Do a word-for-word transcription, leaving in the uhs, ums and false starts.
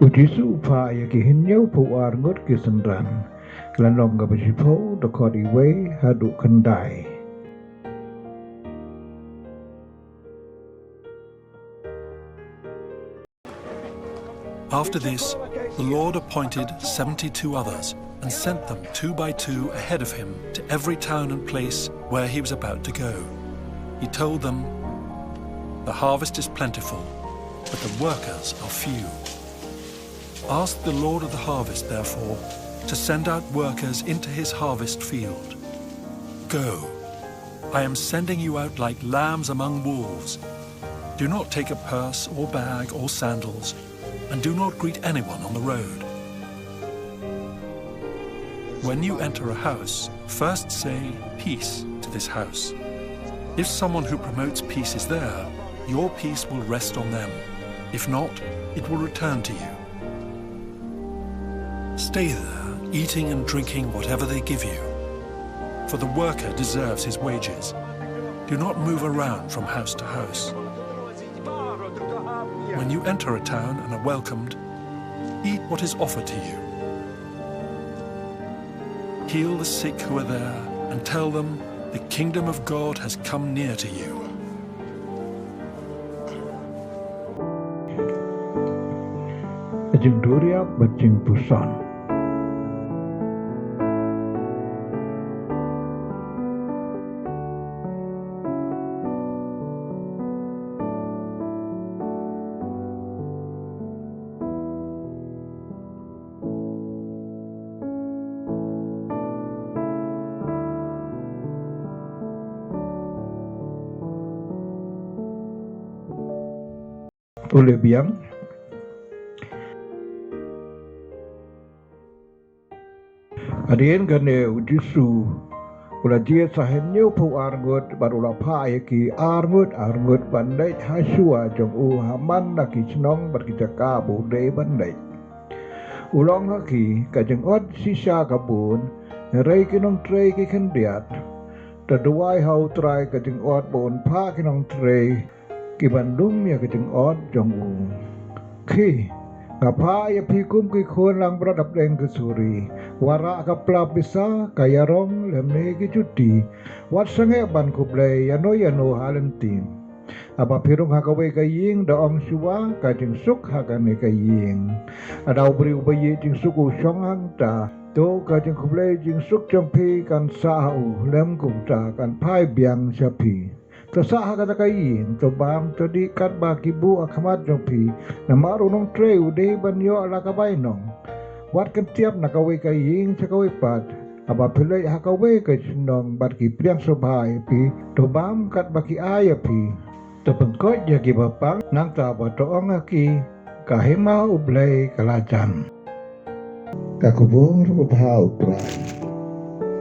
U Jisu u phah ïa ki hynñiewphew ar ngut ki synran. Ka lynnong kaba shiphew, dkhot wei haduh khyndai. After this, the Lord appointed seventy-two others and sent them two by two ahead of him to every town and place where he was about to go. He told them, "The harvest is plentiful, but the workers are few. Ask the Lord of the harvest, therefore, to send out workers into his harvest field. Go, I am sending you out like lambs among wolves. Do not take a purse or bag or sandals, and do not greet anyone on the road. When you enter a house, first say, 'Peace to this house.' If someone who promotes peace is there, your peace will rest on them. If not, it will return to you. Stay there, eating and drinking whatever they give you, for the worker deserves his wages. Do not move around from house to house. When you enter a town and are welcomed, eat what is offered to you. Heal the sick who are there and tell them, 'The kingdom of God has come near to you.'" Ka jingduriap bad jingpuson. Pule biang. Hadien kane u Jisu u la jied sa hynñiewphew ar ngut bad u la phah ïa ki ar ngut ar ngut ban leit ha shuwa jong u ha man la ki shnong bad ki jaka ba u dei ban leit. U la ong ha ki, "Ka jingot shisha ka bun, hynrei ki nongtrei ki khyndiat. To duwai ha U Trai ka jingot ba un phah ki nongtrei ki ban lum ïa ka jingot jong u. Khie, nga phah ïa phi kum ki khun langbrot hapdeng ka suri. Wat rah ka pla pisa, ka ïarong lymne ki juti. Wat sangeh ban khublei ïano ïano ha lynti. Haba phi rung ha kawei ka ïing, da ong shuwa, 'Ka jingsuk ha kane ka ïing.' Lada u briew ba ïeit jingsuk u shong hangta, to ka jingkhublei jingsuk jong phi kan sah ha u, lym kumta kan phai biang sha phi. To sah ha kata ka ïing, to bam, to dih katba ki buh ha khmat jong phi, namar u nongtrei u dei ban ïoh la ka bainong. Wat kyntiap na kawei ka ïing sha kawei pat. Haba phi leit ha kawei ka shnong bad ki pdiang sngewbha ïa phi, to bam katba ki ai ïa phi. To pynkoit ïa kiba pang, nangta ba to ong ha ki, 'Ka hima U Blei ka la jan.'" Ka khubor babha U Trai.